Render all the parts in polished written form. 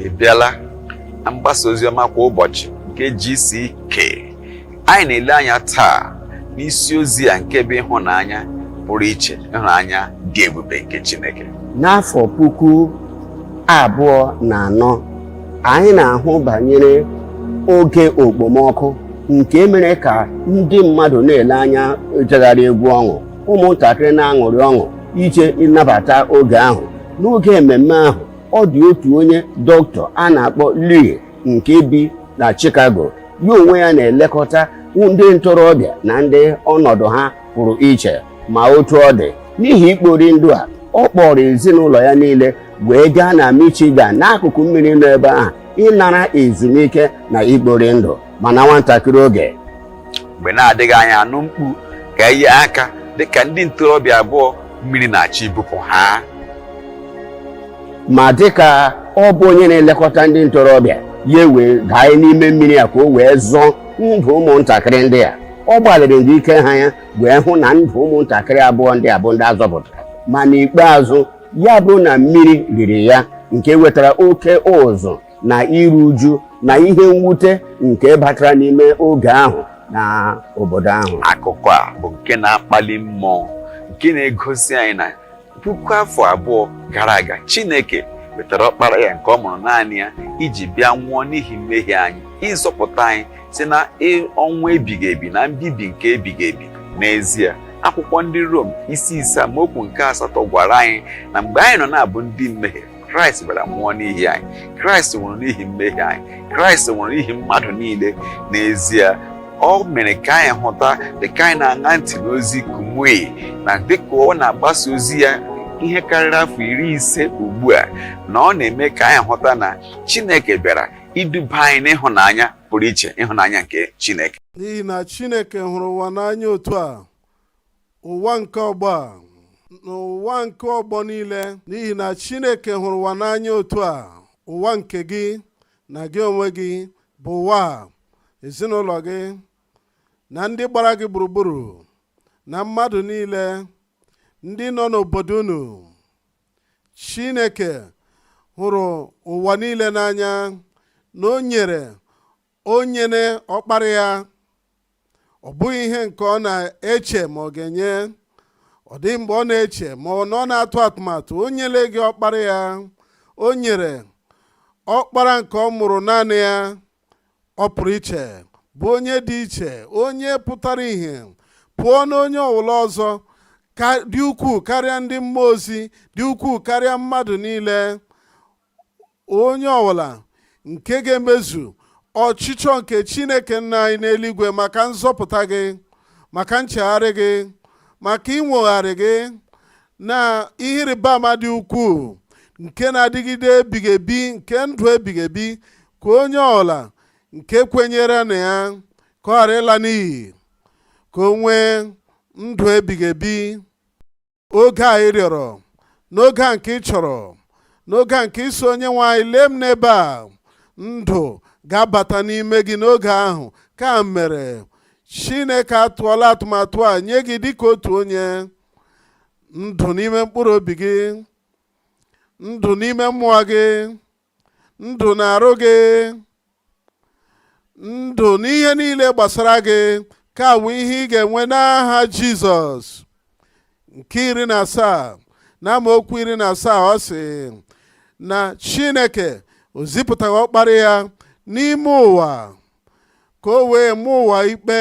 Ị bịala na mgbasa oziọma kwa ụbọchị nke GCK. Anyị na-ele anya taa n'isi ozi a nke bụ ịhụnanya pụrụ iche, ịhụnanya dị ebube nke Chineke. N'afọ 2004, anyị na-ahụ banyere oge okpomọkụ nke mere ka ndị mmadụ na-ele anya ejegharị egwu ọṅụ, ụmụntakịrị na-aṅụrị ọṅụ ije ịnabata oge ahụ. N'oge mmemme ahụ, ọ dị otu onye dọkịta a na-akpọ Lee nke bi na Chicago. Ya onwe ya na-elekọta ndị ntorobịa na ndị ọnọdụ ha pụrụ iche. Ma otu ọ dị, n'ihi ikpori ndụ a, ọ kpọrọ ezinụlọ ya niile wee gaa na Michigan, n'akụkụ mmiri nọ ebe ahụ, ịnara ezumike na ikpori ndụ. Mana nwatakịrị oge mgbe na-adịghị anya, anụ mkpu ka ihe aka dịka ndị ntorobịa abụọ mmiri na-achọ ibupụ ha. Ma dịka ọ bụ onye na-elekọta ndị ntorobịa, ya wee daa n'ime mmiri a ka o wee zọọ ndụ ụmụntakịrị ndị a. Ọ gbalịrị ndị ike ha ya wee hụ na ndụ ụmụntakịrị abụọ ndị a bụ ndị azọpụtara, ma n'ikpeazụ ya bụ na mmiri riri ya, nke wetara oke ụzụ na iru uju na ihe mwute nke batara n'ime oge ahụ na obodo ahụ. Akụkọ a bụ nke na-akpali mmụọ, nke na-egosi anyị na 2000 gara aga, Chineke wetara ọkpara ya nke ọ mụrụ naanị ya iji bịa nwụọ n'ihi mmehie anyị, ịzọpụta anyị si na ọnwụ ebighị ebi na mbibi nke ebighị ebi. N'ezie, akwụkwọ ndị Rom isi 5 amaokwu nke 8 gwara anyị na mgbe anyị nọ na-abụ ndị mmehie, Kraịst bịara nwụọ n'ihi anyị. Kraịst nwụrụ n'ihi mmehie anyị. Kraịst nwụrụ n'ihi mmadụ niile. N'ezie, ọ mere ka anyị hụta, dịka anyị na-aṅa ntị n'ozi Kumuyi na dịka ọ na-agbasa ozi ya ihe karịrị afọ 50 ugbu a, na ọ na-eme ka anyị hụta na Chineke bịara iduba anyị n'ịhụnanya pụrụ iche, ịhụnanya nke Chineke. N'ihi na Chineke hụrụ ụwa n'anya otu a, ụwa nke ọgbọ a na ụwa nke ọgbọ niile. N'ihi na Chineke hụrụ ụwa n'anya otu a, ụwa nke gị na gị onwe gị bụ ụwa a, ezinụlọ gị na ndị gbara gị gburugburu na mmadụ niile ndị nọ n'obodo unu. Chineke hụrụ ụwa niile n'anya na o nyere o nyere ọkpara ya. Ọ bụghị ihe nke ọ na-eche ma ọ ga-enye, ọ dị mgbe ọ na-eche ma ọ na ọ na-atụ atụmatụ. O nyere gị ọkpara ya. O nyere ọkpara nke ọ mụrụ naanị ya. Ọ pụrụ iche, bụ onye dị iche, onye pụtara ìhè pụọ n'onye ọbụla ọzọ, ka dị ukwuu karịa ndị mmụọ ozi, dị ukwuu karịa mmadụ niile. Onye ọbụla nke ga-emezu ọchịchọ nke Chineke Nna anyị n'eluigwe maka nzọpụta gị, maka nchegharị gị, maka inwogharị gị na ihe ịrịba ama dị ukwuu nke na-adịgide ebighị ebi, nke ndụ ebighị ebi, ka onye ọbụla nke kwenyere na ya ka ọ ghara ịla n'iyi, ka o nwee ndụ ebighị ebi. Oge a ị rịọrọ, n'oge a nke ị chọrọ, n'oge a nke iso Onye nwe anyị, lee m n'ebe a, ndụ ga-abata n'ime gị n'oge ahụ. Ka mere Chineke atụọla atụmatụ a nye gị dịka otu onye, ndụ n'ime mkpụrụ obi gị, ndụ n'ime mmụọ gị, ndụ na-arụ gị, ndụ n'ihe niile gbasara gị, ka bụ ihe ị ga-enwe n'aha Jizọs. Nke 17 na amaokwu 17, ọ sị na Chineke o zipụtaghị ọkpara ya n'ime ụwa ka o wee mụọ ụwa ikpe.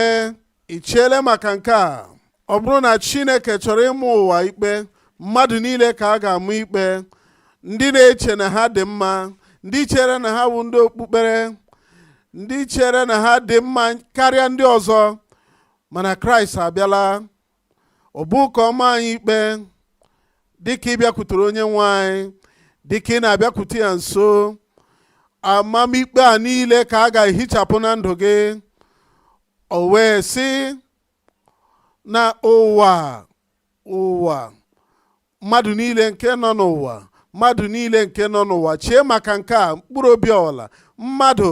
Ị cheele maka nke a? Ọ bụrụ na Chineke chọrọ ịmụ ụwa ikpe, mmadụ niile ka a ga-amụ ikpe, ndị na-eche na ha dị mma, ndị chere na ha bụ ndị okpukpere, ndị chere na ha dị mma karịa ndị ọzọ. Mana Kraịst abịala, ọ bụ ka ọ maa anyị ikpe. Dịka ị bịakwutere Onye nwe anyị, dịka ị na-abịakwute ya nso, amamikpe a niile ka a ga-ehichapụ na ndụ gị. O wee sị na ụwa, ụwa, mmadụ niile nke nọ n'ụwa, mmadụ niile nke nọ n'ụwa, chee maka nke a. Mkpụrụ obi ọbụla, mmadụ,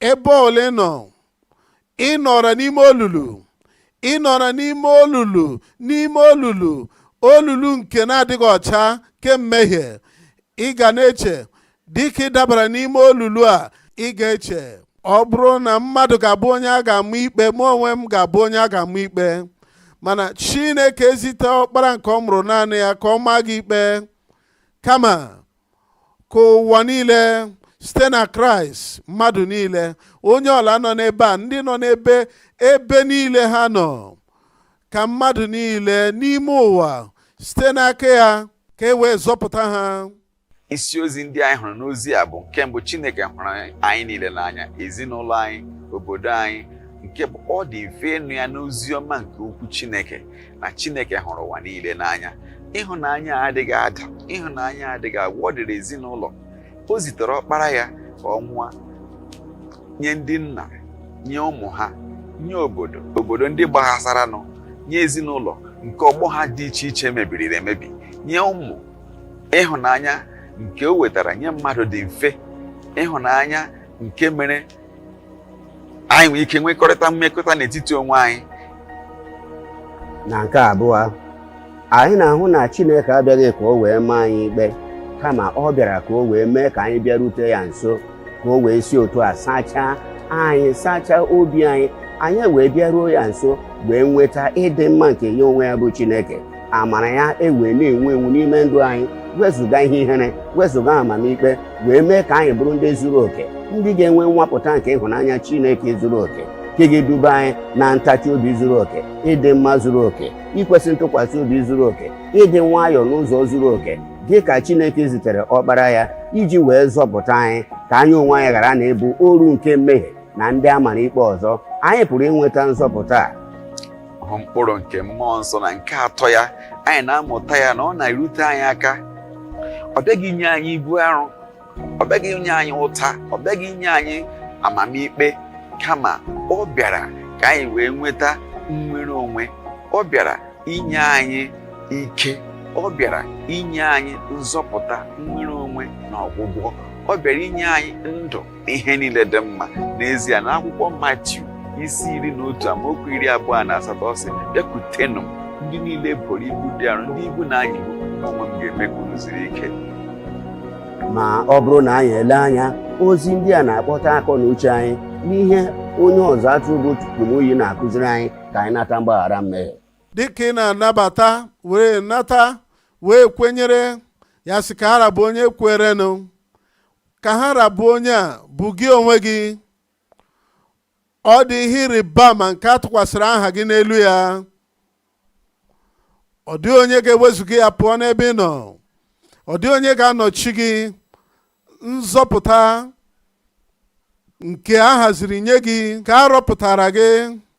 ebe ole nọ, ị nọrọ n'ime olulu, ị nọrọ n'ime olulu, n'ime olulu, olulu nke na-adịghị ọcha ke mmehie, ị ga na-eche Dịka ị dabara n'ime olulu a, ị ga-eche, ọ bụrụ na mmadụ ga-abụ onye a ga-ama ikpe, mụ onwe m ga-abụ onye a ga-ama ikpe. Mana Chineke ezite ọkpara nke ọ mụrụ naanị ya ka ọ maa gị ikpe, kama ka ụwa niile site na Kraịst, mmadụ niile, onye ọla nọ n'ebe a, ndị nọ n'ebe ebe niile ha nọ, ka mmadụ niile n'ime ụwa site n'aka ya ka e wee zọpụta ha. Isi ozi ndị anyị hụrụ n'ozi a bụ: nke mbụ, Chineke hụrụ anyị niile n'anya, ezinụlọ anyị, obodo anyị. Nke bụ, ọ dị mfe ịnụ ya n'ozi ọma nke okwu Chineke, na Chineke hụrụ ụwa niile n'anya. Ịhụnanya adịghị ada, ịhụnanya adịghị agwụ. Ọ dịrị ezinụlọ, o zitere ọkpara ya ka ọ nwụọ nye ndị nna, nye ụmụ ha, nye obodo, obodo ndị gbaghasaranụ, nye ezinụlọ nke ọgbọ ha dị iche iche mebiri emebi, nye ụmụ. Ịhụnanya nke o wetara nye mmadụ dị mfe, ịhụnanya nke mere anyị nwee ike nwekọrịta mmekọta n'etiti onwe anyị. Na nke abụọ, anyị na-ahụ na Chineke abịaghị ka o wee maa anyị ikpe, kama ọ bịara ka o wee mee ka anyị bịarute ya nso, ka o wee si otu a sachaa anyị, sachaa obi anyị, anyị wee bịaruo ya nso, wee nweta ịdị mma nke ya onwe ya bụ Chineke. Amara ya ewee na-enwu enwu n'ime ndụ anyị, wezụga ihe ihere, wezụga amamikpe, wee mee ka anyị bụrụ ndị zuru oke, ndị ga-enwe nwapụta nke ịhụnanya Chineke zuru oke, nke ga-eduba anyị na ntachi obi zuru oke, ịdị mma zuru oke, ikwesị ntụkwasị obi zuru oke, ịdị nwayọọ n'ụzọ zuru oke, dị ka Chineke zitere ọkpara ya iji wee zọpụta anyị, ka anyị onwe anyị ghara na ịbụ oru nke mmehie na ndị a mara ikpe ọzọ. Anyị pụrụ inweta nzọpụta a. Hụ mkpụrụ nke Mmụọ Nsọ. Na nke atọ ya, anyị na-amụta ya na ọ na-erute anyị aka. Ọ bịaghị inye anyị ibu arụ, ọ bịaghị inye anyị ụta, ọ bịaghị inye anyị amamikpe, kama ọ bịara ka anyị wee nweta nnwere onwe. Ọ bịara inye anyị ike, ọ bịara inye anyị nzọpụta, nnwere onwe na ọgwụgwọ. Ọ bịara inye anyị ndụ na ihe niile dị mma n'ezie. Na akwụkwọ Matiu isi 11 amaokwu 28, ọ sị, "Bịakwutenụ m, ndị niile boro ibu dị arọ, ndị ibu na-anyịgbu, onwe m ga-eme ka unu zuru ike." Ma ọ bụrụ na anyị ele anya, ozi ndị a na-akpọta akọ na uche anyị n'ihe onye ọzụ atụrụ bụ Kumuyi na-akụziri anyị, ka anyị nata mgbaghara mmehie. Dịka ị na-anabata, wee nata, wee kwenyere ya, sị ka ha rabụ onye kwerenụ, ka ha rabụ onye a bụ gị onwe gị. Ọ dị ihe ịrịba ama nke a tụkwasịrị aha gị n'elu ya. Ọ dịghị onye ga-ewezuga ya pụọ n'ebe ị nọ. Ọ dịghị onye ga-anọchi gị. Nzọpụta nke a haziri nye gị, ka a rọpụtara gị,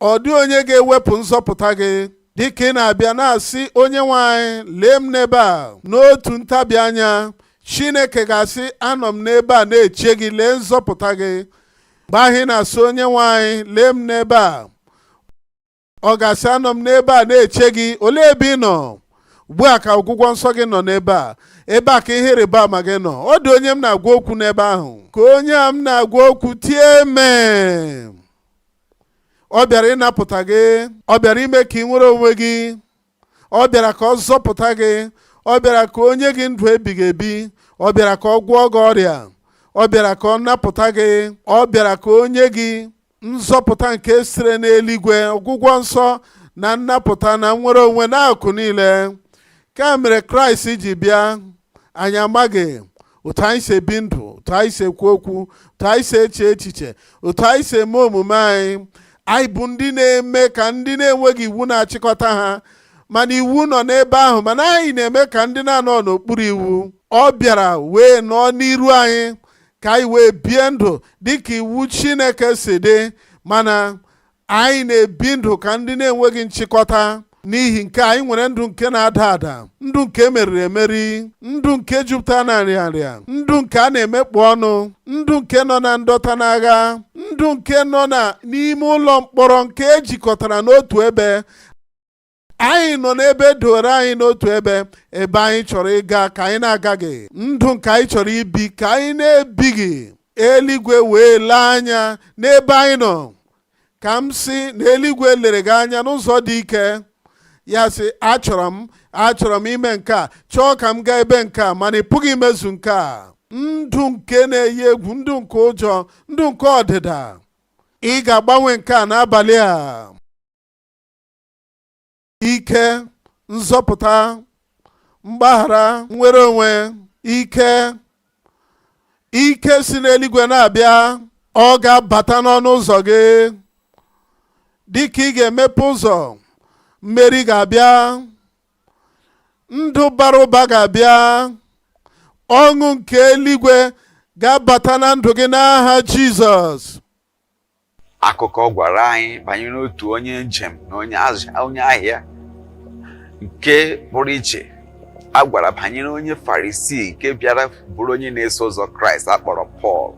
ọ dịghị onye ga-ewepụ nzọpụta gị. Dịka ị na-abịa na-asị, "Onye nwe anyị, lee m n'ebe a," n'otu ntabi anya, Chineke ga-asị, "Anọ m n'ebe a na-eche gị. Lee nzọpụta gị." Mgbe ahụ ị na-asị, "Onye nwe anyị, lee m n'ebe a," ọ ga-asị, "Anọ m n'ebe a na-eche gị. Olee ebe ị nọ ugbu a?" Ka ọgwụgwọ nsọ gị nọ n'ebe a. Ebe a ka ihe ịrịba ama gị nọ. Ọ dị onye m na-agwa okwu n'ebe ahụ. Ka onye a m na-agwa okwu tie mee. Ọ bịara ịnapụta gị. Ọ bịara ime ka ị nwere onwe gị. Ọ bịara ka ọ zọpụta gị. Ọ bịara ka o nye gị ndụ ebighị ebi. Ọ bịara ka ọ gwọọ gị ọrịa. Ọ bịara ka ọ napụta gị. Ọ bịara ka o nye gị nzọpụta nke sitere n'eluigwe, ọgwụgwọ nsọ na nnapụta na nnwere onwe na akụ niile. Ka mere Kraịst ji bịa. Anyị amaghị otu anyị si ebi ndụ, otu anyị si ekwu okwu, otu anyị si eche echiche, otu anyị si eme omume anyị. Anyị bụ ndị na-eme ka ndị na-enweghị iwu na-achịkọta ha, mana iwu nọ n'ebe ahụ, mana anyị na-eme ka ndị na-anọ n'okpuru iwu. Ọ bịara wee nọọ n'iru anyị ka anyị wee bie ndụ dịka iwu Chineke si dị, mana anyị na-ebi ndụ ka ndị na-enweghị nchịkọta. N'ihi nke anyị nwere ndụ nke na-ada ada, ndụ nke emeriri emeri, ndụ nke jupụtara na nrịanrịa, ndụ nke a na-emekpu ọnụ, ndụ nke nọ na ndọta n'agha, ndụ nke nọ na n'ime ụlọ mkpọrọ nke ejikọtara n'otu ebe. Anyị nọ n'ebe doro anyị n'otu ebe, ebe anyị chọrọ ịga ka anyị na-agaghị, ndụ nke anyị chọrọ ibi ka anyị na-ebighị. Eluigwe wee lee anya n'ebe anyị nọ. Ka m sị na eluigwe lere gị anya n'ụzọ dị ike. Ya sị, "Achọrọ m, achọrọ m ime nke a, chọọ ka m gaa ebe nke a, mana ị pụghị imezu nke a." Ndụ nke na-eyi egwu, ndụ nke ụjọ, ndụ nke ọdịda, ị ga-agbanwe nke a n'abalị a. Ike nzọpụta, mgbaghara, nnwere onwe, ike, ike si n'eluigwe na-abịa. Ọ ga-abata n'ọnụ ụzọ gị. Dịka ị ga-emepe ụzọ, mmeri ga-abịa, ndụ bara ụba ga-abịa, ọṅụ nke eluigwe ga-abata na ndụ gị n'aha Jizọs. Akụkọ gwara anyị banyere otu onye njem na onye ahịa nke pụrụ iche. A gwara banyere onye Farisii nke bịara bụrụ onye na-eso ụzọ Kraịst a kpọrọ Pọl.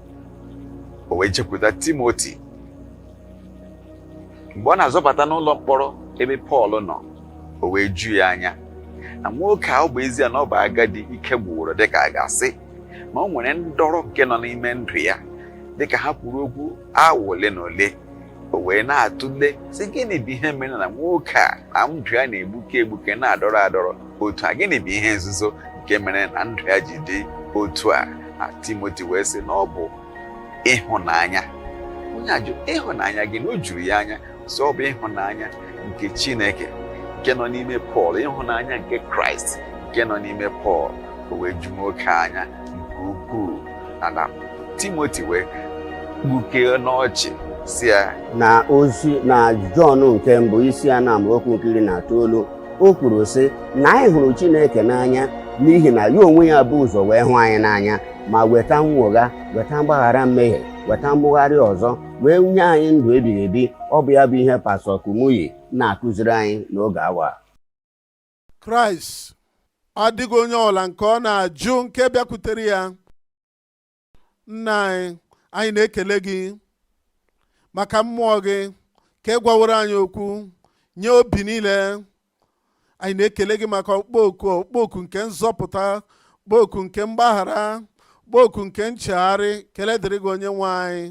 O wee jekwuta Timoti mgbe ọ na-azọbata n'ụlọ mkpọrọ ebe Pọl nọ. O wee ju ya anya na nwoke a, ọ bụ ezie na ọ bụ agadi ike gwụworo dịka a ga-asị, ma o nwere ndọrọ nke nọ n'ime ndụ ya. Dịka ha kwuru okwu awa ole na ole, o wee na-atụle sị, gịnị bụ ihe mere na nwoke a na ndụ ya na-egbuke egbuke, na-adọrọ adọrọ otu a? Gịnị bụ ihe nzuzo nke mere na ndụ ya ji dị otu a? Na Timoti wee sị na ọ bụ ịhụnanya. Onye ajụ, ịhụnanya gị? Na o juru ya anya. Sị ọ bụ ịhụnanya nke Chineke nke nọ n'ime Pọl, ịhụnanya nke Kraịst nke nọ n'ime Pọl. O wee ju nwoke anya nke ukwuu na Timoti wee gbukee n'ọchị, si ya Na ozi na Jọn nke mbụ, isi 4, amaokwu nke 19, o kwuru sị na anyị hụrụ Chineke n'anya n'ihi na ya onwe ya bụ ụzọ wee hụ anyị n'anya, ma weta nnwogha, weta mgbaghara mmehie, weta mmụgharị ọzọ, wee nye anyị ndụ ebighị ebi. Ọ bụ ya bụ ihe Pastọ Kumuyi na-akụziri anyị n'oge awa a. Kraịst adịghị onye ọla nke ọ na-ajụ nke bịakwutere ya. Nna anyị, anyị na-ekele gị maka mmụọ gị ka ị gwaworo anyị okwu nye obi niile. Anyị na-ekele gị maka ọkpọ oku, ọkpọ oku nke nzọpụta, ọkpọ oku nke mgbaghara, ọkpọ oku nke nchegharị. Kele dịrị gị, onye nwe anyị,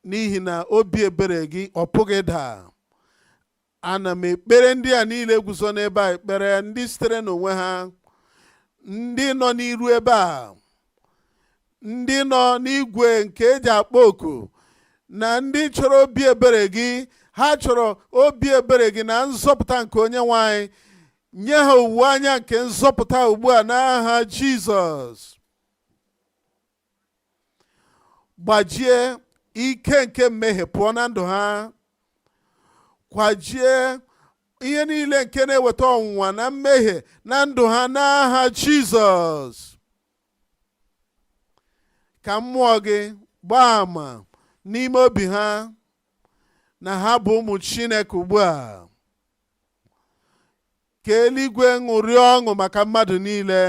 n'ihi na obi ebere gị ọ pụghị ịda. Ana m ekpere ndị a niile guzo n'ebe a ekpere, ndị sitere n'onwe ha, ndị nọ n'iru ebe a, ndị nọ n'igwe nke eji akpọ oku, na ndị chọrọ obi ebere gị. Ha chọrọ obi ebere gị na nzọpụta nke onye nwe anyị. Nye ha owuwe anya nke nzọpụta ugbu a n'aha Jizọs. Gbajie ike nke mmehie pụọ na ndụ ha. Kwajie ihe niile nke na-eweta ọnwụnwa na mmehie na ndụ ha n'aha Jizọs. Ka mmụọ gị gbaa ama n'ime obi ha na ha bụ ụmụ Chineke ugbu a. Ka eluigwe ṅụrịa ọṅụ maka mmadụ niile.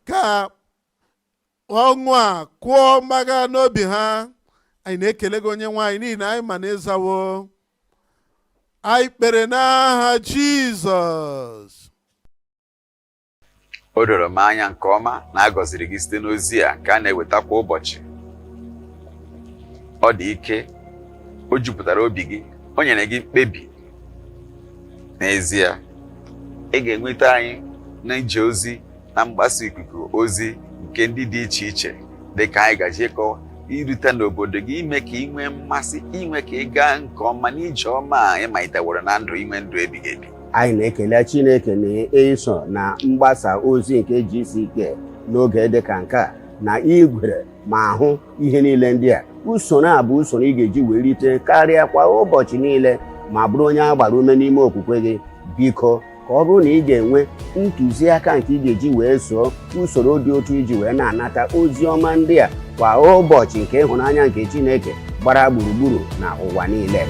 Ka ọṅụ a kụọ mmaga n'obi ha. Anyị na-ekele gị, onye nwe anyị, n'ihi na anyị ma na ịzawo. Anyị kpere n'aha Jizọs. O doro m anya nke ọma na a gọziri gị site n'ozi a nke a na-eweta kwa ụbọchị. Ọ dị ike, o jupụtara obi gị, o nyere gị mkpebi. N'ezie, ị ga-enweta anyị n'ije ozi na mgbasa ikuku ozi nke ndị dị iche iche, dị ka anyị gaji ịkọwa irute n'obodo gị, ime ka ị nwee mmasị inwe ka ị gaa nke ọma n'ije ọma a ị maliteworo na ndụ, inwe ndụ ebighị ebi. Anyị na-ekele Chineke na iso na mgbasa ozi nke GCK n'oge dị ka nke a, na igwere ma hụ ihe niile ndị a. Usoro a bụ usoro ị ga-eji wee rite karịa kwa ụbọchị niile, ma bụrụ onye a gbara ume n'ime okwukwe gị. Biko, ka ọ bụrụ na ị ga-enwe ntụziaka nke ị ga-eji wee soo usoro dị otu iji wee na-anata ozi ọma ndị a kwa ụbọchị nke ịhụnanya nke Chineke gbara gburugburu na ụwa niile.